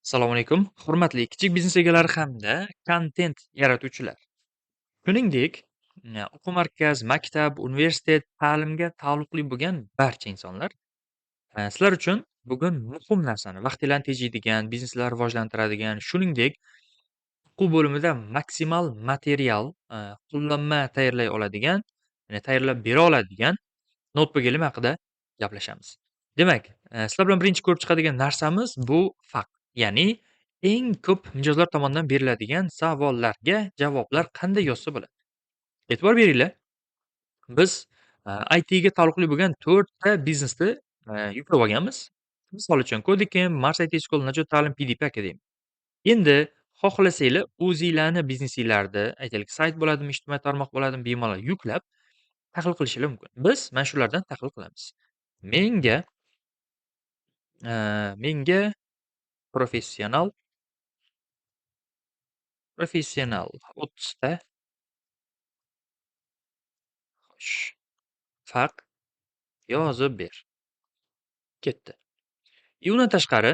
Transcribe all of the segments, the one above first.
Assalomu alaykum, hurmatli kichik biznes egalari hamda kontent yaratuvchilar. Shuningdek, o'quv markaz, maktab, universitet, ta'limga taalluqli bo'lgan barcha insonlar, sizlar uchun bugun muhim narsani, vaqtinglarni tejaydigan, bizneslarni rivojlantiradigan, shuningdek, o'quv bo'limida maksimal material, qo'llanma tayyorlay oladigan, ya'ni tayyorlab bera oladigan notebook ilm haqida gaplashamiz. Demak, sizlar bilan birinchi ko'rib chiqadigan narsamiz bu FAQ, ya'ni eng ko'p mijozlar tomonidan beriladigan savollarga javoblar qanday yozsa bo'ladi. E'tibor beringlar. Biz IT ga taalluqli bo'lgan 4 ta biznesni yuklab olganmiz. Misol uchun Codecamp, Mars IT School, Najot Ta'lim, PDP Academy. Endi xohlasanglar o'zinglarni biznesinglarda, aytaylik, sayt bo'ladimi, ijtimoiy tarmoq bo'ladimi, bemalol yuklab tahlil qilishinglar mumkin. Biz mana shulardan tahlil qilamiz. Menga professional 30 ta xo'sh, FAQ yozib ber. Ketdi. Undan tashqari,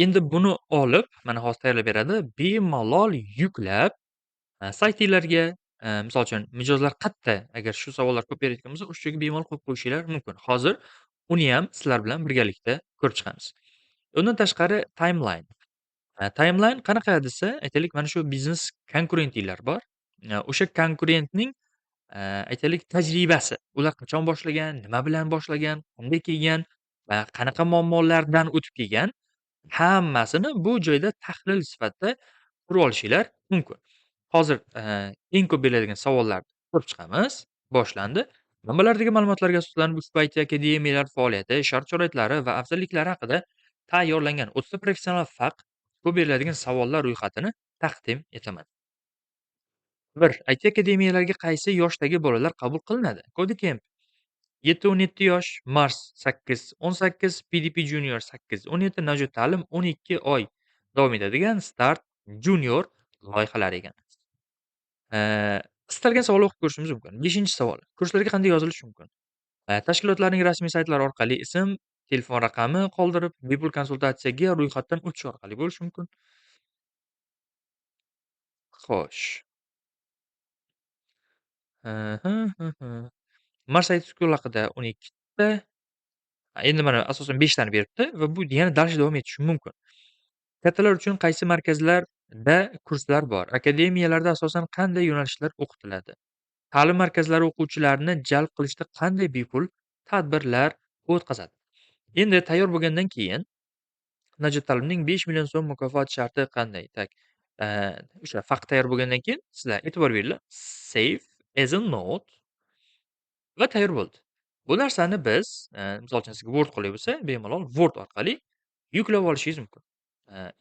endi buni olib, mana hozir tayyorlab beradi, bemalol yuklab, saytinglarga, misol uchun mijozlar qayerda, agar shu savollar ko'p berayotgan bo'lsa, o'sha joyga bemalol qo'yib qo'yishinglar mumkin. Hozir uni ham sizlar bilan birgalikda ko'rib chiqamiz. Undan tashqari timeline. Timeline qanaqa desa, aytaylik, mana shu biznes konkurentinglar bor. O'sha konkurentning, aytaylik, tajribasi. Ular qachon boshlagan, nima bilan boshlagan, qanday kelgan va qanaqa muammolardan o'tib kelgan, hammasini bu joyda tahlil sifatida ko'rib olishinglar mumkin. Hozir eng ko'p beriladigan savollarni ko'rib chiqamiz. Boshlandi. Manbalardagi ma'lumotlarga asoslanib ushbu IT akademiyalar faoliyati, shart-sharoitlari va afzalliklari haqida tayyorlangan 30 ta professional FAQ ko'p beriladigan savollar ro'yxatini taqdim etaman. 1. IT akademiyalarga qaysi yoshdagi bolalar qabul qilinadi? Codecamp 7-17 yosh, Mars 8-18, PDP Junior 8-17, Najot Ta'lim 12 oy davom etadigan Start Junior loyihalari ekan. Istalgan savolni o'qib ko'rishimiz mumkin. 5-savol. Kurslarga qanday yozilish mumkin? Tashkilotlarning rasmiy saytlari orqali ism, telefon raqami qoldirib, bepul konsultatsiyaga ro'yxatdan o'tish orqali bo'lishi mumkin. Xo'sh. Mars IT School haqida 12 ta. Endi mana asosan 5 tani beribdi va bu yana dальше davom etishi mumkin. Kattalar uchun qaysi markazlarda kurslar bor? Akademiyalarda asosan qanday yo'nalishlar o'qitiladi? Ta'lim markazlari o'quvchilarni jalb qilishda qanday bepul tadbirlar o'tkazadi? Endi tayyor bo'lgandan keyin Najot Ta'limning 5 million so'm mukofot sharti qanday? Tak. O'sha FAQ tayyor bo'lgandan keyin sizlar e'tibor beringlar. Save as a note va tayyor bo'ldi. Bu narsani biz, misol uchun sizga Word qulay bo'lsa, bemalol Word orqali yuklab olishingiz mumkin.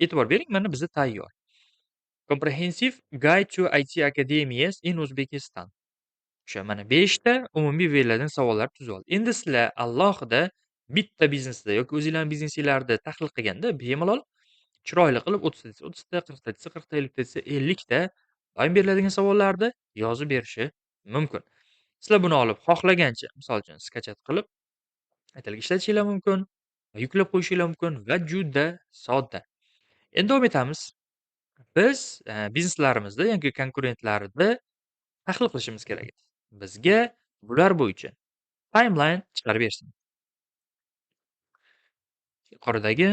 E'tibor bering, mana bizda tayyor. Comprehensive Guide to IT Academies in Uzbekistan. O'sha mana 5 ta umumiy beriladigan savollar tuzib oldi. Endi sizlar alohida bitta biznesda yoki o'zinglarning biznesinglarda tahlil qilganda bemalol chiroyli qilib 30 ta desa 30 ta, 40 ta desa 40 ta, 50 ta desa 50 ta doim beriladigan savollarni yozib berishi mumkin. Sizlar buni olib xohlagancha, misol uchun skachat qilib, aytaylik, ishlatishinglar mumkin, yuklab qo'yishinglar mumkin va juda sodda. Endi davom etamiz. Biz bizneslarimizda yoki konkurentlarni tahlil qilishimiz kerak edi. Bizga bular bo'yicha timeline chiqarib bersin. Yuqoridagi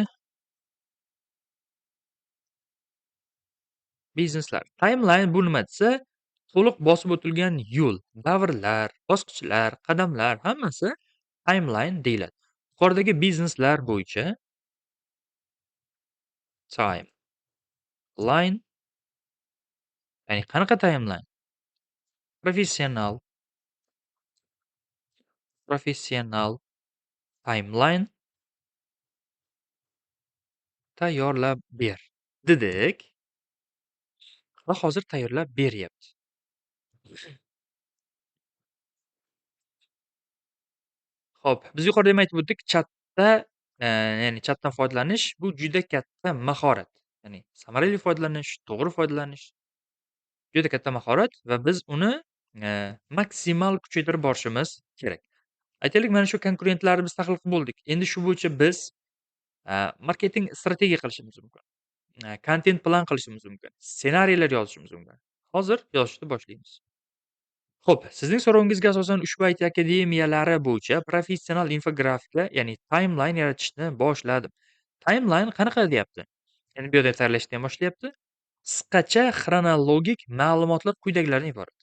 bizneslar. Timeline bu nima desa, to'liq bosib o'tilgan yo'l, davrlar, bosqichlar, qadamlar hammasi timeline deyiladi. Yuqoridagi bizneslar bo'yicha timeline, ya'ni qanaqa timeline? Professional timeline tayyorlab ber dedik va hozir tayyorlab beryapti. Xo'p, biz yuqorida ham aytib o'tdik, chatda, ya'ni chatdan foydalanish bu juda katta mahorat. Ya'ni samarali foydalanish, to'g'ri foydalanish juda katta mahorat va biz uni maksimal kuchaytirib borishimiz kerak. Aytaylik, mana shu konkurentlarni biz tahlil qilib bo'ldik. Endi shu bo'yicha biz Marketing strategiya qilishimiz mumkin. Kontent plan qilishimiz mumkin. Ssenariylar yozishimiz mumkin. Hozir yozishni boshlaymiz. Xo'p, sizning so'rovingizga asosan ushbu IT akademiyalari bo'yicha professional infografika, ya'ni timeline yaratishni boshladim. Timeline qanaqa deyapti? Endi bu yerda tayyorlashni ham boshlayapti. Qisqacha xronologik ma'lumotlar quyidagilardan iborat.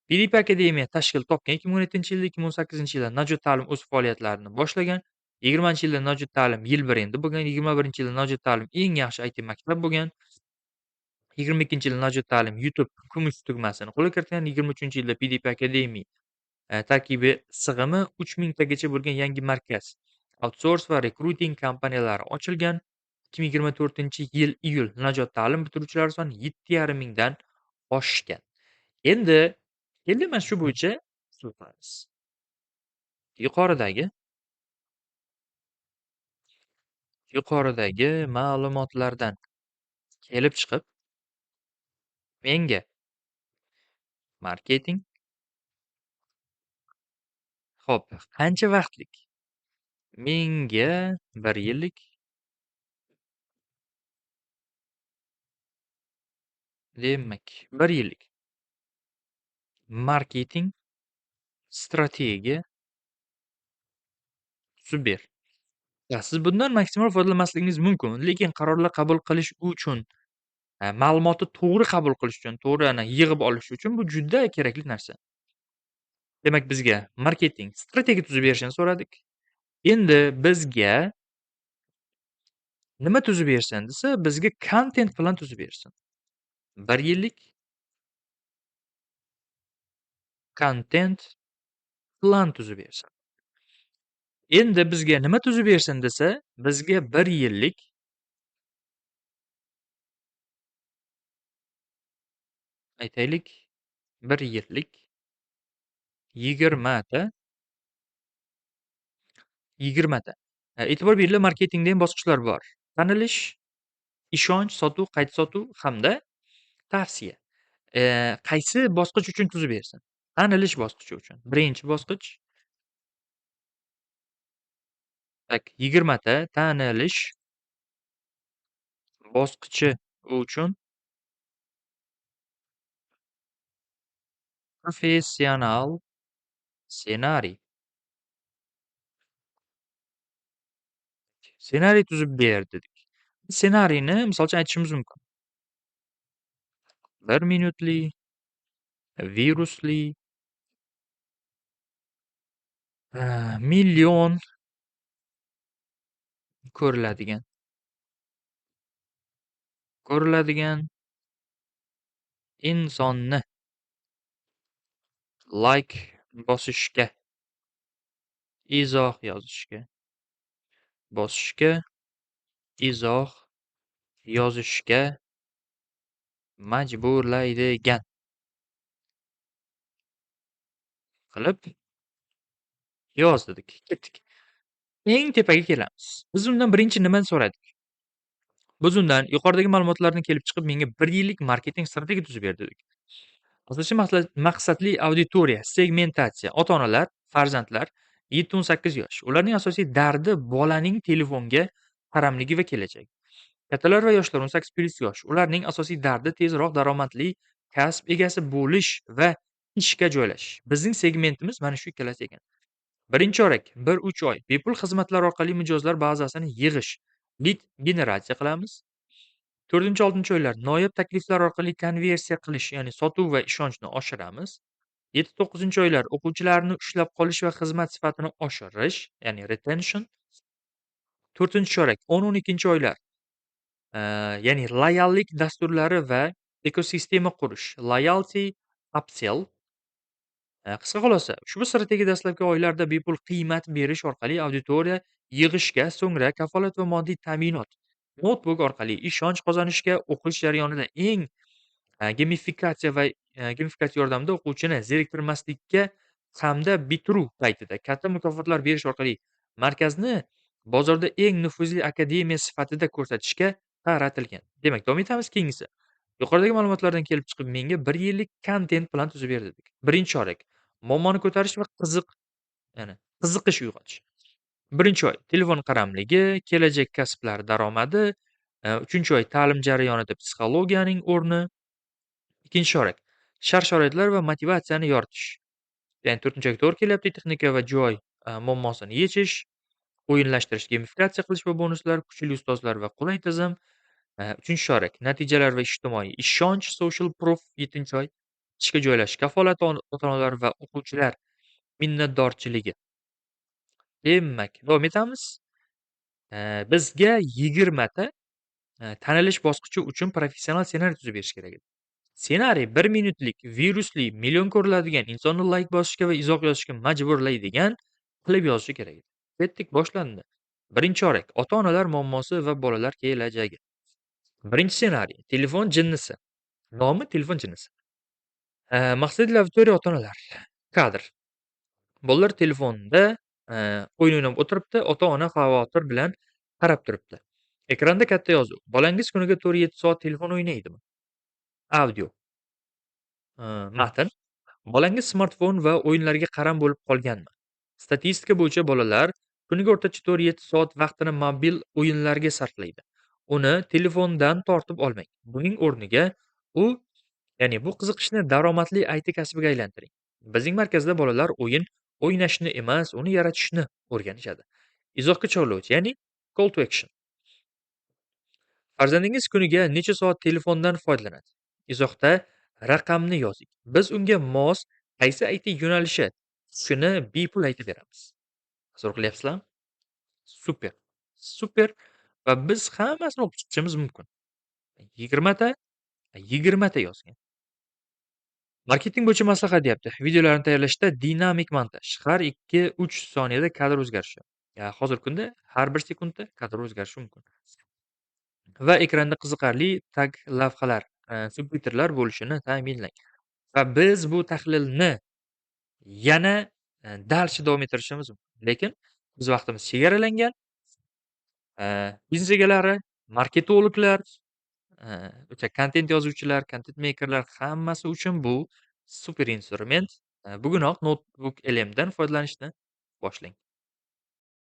PDP Akademiya tashkil topgan 2017-yilda, 2018-yilda Najot ta'lim o'z faoliyatlarini boshlagan. 20-yilda Najot ta'lim yil brendi bo'lgan, 21-yilda Najot ta'lim eng yaxshi IT maktab bo'lgan. 22-yilda Najot ta'lim YouTube kumush tugmasini qo'lga kiritgan. 23-yilda PDP Academy tarkibi sig'imi 3000 tagacha bo'lgan yangi markaz, outsource va recruiting kompaniyalari ochilgan. 2024-yil iyul Najot ta'lim bitiruvchilari soni 7,5 mingdan oshgan. Endi keldik mana shu bo'yicha usul qilamiz. Yuqoridagi ma'lumotlardan kelib chiqib menga marketing, xo'p, qancha vaqtlik? Menga 1 yillik demak, 1 yillik marketing strategiya tuzib ber. Siz bundan maksimal foydalanmasligingiz mumkin, lekin qarorlar qabul qilish uchun, ma'lumotni to'g'ri qabul qilish uchun, to'g'ri ana yig'ib olish uchun bu juda kerakli narsa. Demak, bizga marketing strategiya tuzib berishini so'radik. Endi bizga nima tuzib bersin desa, bizga content plan tuzib bersin. 1 yillik content plan tuzib bersin. Endi bizga nima tuzib bersin desa, bizga 1 yillik aytaylik, 1 yillik 20 ta 20 ta. E'tibor beringlar, marketingda ham bosqichlar bor. Tanilish, ishonch, sotuv, qayta sotuv hamda tavsiya. Qaysi bosqich uchun tuzib bersin? Tanilish bosqichi uchun. Birinchi bosqich. Tak, 20 ta tanilish bosqichi uchun professional ssenariy. Ssenariy tuzib ber dedik. Ssenariyni misol uchun aytishimiz mumkin. 1 minutli, virusli, million ko'riladigan. Ko'riladigan insonni like bosishga, izoh yozishga, bosishga, izoh yozishga majburlaydigan qilib yoz dedik. Ketdik. Eng tepaga kelamiz. Biz undan birinchi nimani so'radik? Biz undan yuqoridagi ma'lumotlardan kelib chiqib menga 1 yillik marketing strategiya tuzib ber dedik. Asosiy maqsadli auditoriya, segmentatsiya, ota-onalar, farzandlar 7-18 yosh. Ularning asosiy dardi bolaning telefonga qaramligi va kelajagi. Kattalar va yoshlar 18+ yosh. Ularning asosiy dardi tezroq daromadli kasb egasi bo'lish va ishga joylashish. Bizning segmentimiz mana shu ikkalasi ekan. Birinchi chorak 1-3 oy bepul xizmatlar orqali mijozlar bazasini yig'ish, lead generatsiya qilamiz. 4-6 oylar noyob takliflar orqali konversiya qilish, ya'ni sotuv va ishonchni oshiramiz. 7-9 oylar o'quvchilarni ushlab qolish va xizmat sifatini oshirish, ya'ni retention. 4-chorak 10-12 oylar, ya'ni loyallik dasturlari va ekosistema qurish, loyalty upsell. Qisqa xulosa, ushbu strategiya dastlabki oylarda bepul qiymat berish orqali auditoriya yig'ishga, so'ngra kafolat va moddiy ta'minot, notebook orqali ishonch qozonishga, o'qish jarayonida eng gamifikatsiya va gamifikatsiya yordamida o'quvchini zeriktirmaslikka hamda bitiruv paytida katta mukofotlar berish orqali markazni bozorda eng nufuzli akademiya sifatida ko'rsatishga qaratilgan. Demak, davom etamiz keyingisi. Yuqoridagi ma'lumotlardan kelib chiqib menga 1 yillik kontent plan tuzib ber dedik. Birinchi chorak muammoni ko'tarish va qiziqish uyg'otish. Birinchi oy telefon qaramligi, kelajak kasblar daromadi, uchinchi oy ta'lim jarayonida psixologiyaning o'rni, ikkinchi chorak shart-sharoitlar va motivatsiyani yoritish. Ya'ni to'rtinchi oyga to'g'ri kelyapti, texnika va joy muammosini yechish, o'yinlashtirish, gamifikatsiya qilish va bonuslar, kuchli ustozlar va qulay tizim. Uchinchi chorak natijalar va ijtimoiy ishonch, social proof. Yettinchi oy ishga joylashish kafolati, ota-onalar va o'quvchilar minnatdorchiligi. Demak, davom etamiz. Bizga 20 ta tanilish bosqichi uchun professional ssenariy tuzib berish kerak edi. Ssenariy 1 minutlik, virusli, million ko'riladigan, insonni layk bosishga va izoh yozishga majburlaydigan qilib yozishi kerak edi. Ketdik, boshlandi. Birinchi chorak ota-onalar muammosi va bolalar kelajagi. Birinchi ssenariy telefon jinnisi. Nomi telefon jinnisi. Maqsadli auditoriya ota-onalar. Kadr. Bolalar telefonda o'yin o'ynab o'tiribdi, ota-ona xavotir bilan qarab turibdi. Ekranda katta yozuv. Bolangiz kuniga 4-7 soat telefon o'ynaydimi? Audio. Matn. Bolangiz smartfon va o'yinlarga qaram bo'lib qolganmi? Statistika bo'yicha bolalar kuniga o'rtacha 4-7 soat vaqtini mobil o'yinlarga sarflaydi. Uni telefondan tortib olmang. Buning o'rniga u, ya'ni bu qiziqishni daromadli IT kasbiga aylantiring. Bizning markazda bolalar o'yin o'ynashni emas, uni yaratishni o'rganishadi. Izohga chorlovchi, ya'ni call to action. Farzandingiz kuniga necha soat telefondan foydalanadi? Izohda raqamni yozing. Biz unga mos qaysi IT yo'nalishi tushishini bepul aytib beramiz. Tasavvur qilyapsizlarmi? Super, super va biz hammasini o'qib chiqishimiz mumkin. 20 ta, 20 ta yozgan. Marketing bo'yicha maslahat deyapti. Videolarni tayyorlashda dinamik montaj. Har 2-3 soniyada kadr o'zgarishi. Ya hozirgi kunda har 1 sekundda kadr o'zgarishi mumkin. Va ekranda qiziqarli tag lavhalar, subtitrlar bo'lishini ta'minlang. Va biz bu tahlilni yana дальше davom ettirishimiz mumkin. Lekin biz vaqtimiz chegaralangan. Biznes egalari, marketologlar, o'sha kontent yozuvchilar, content makerlar hammasi uchun bu super instrument. Bugunoq Notebook LMdan foydalanishni boshlang.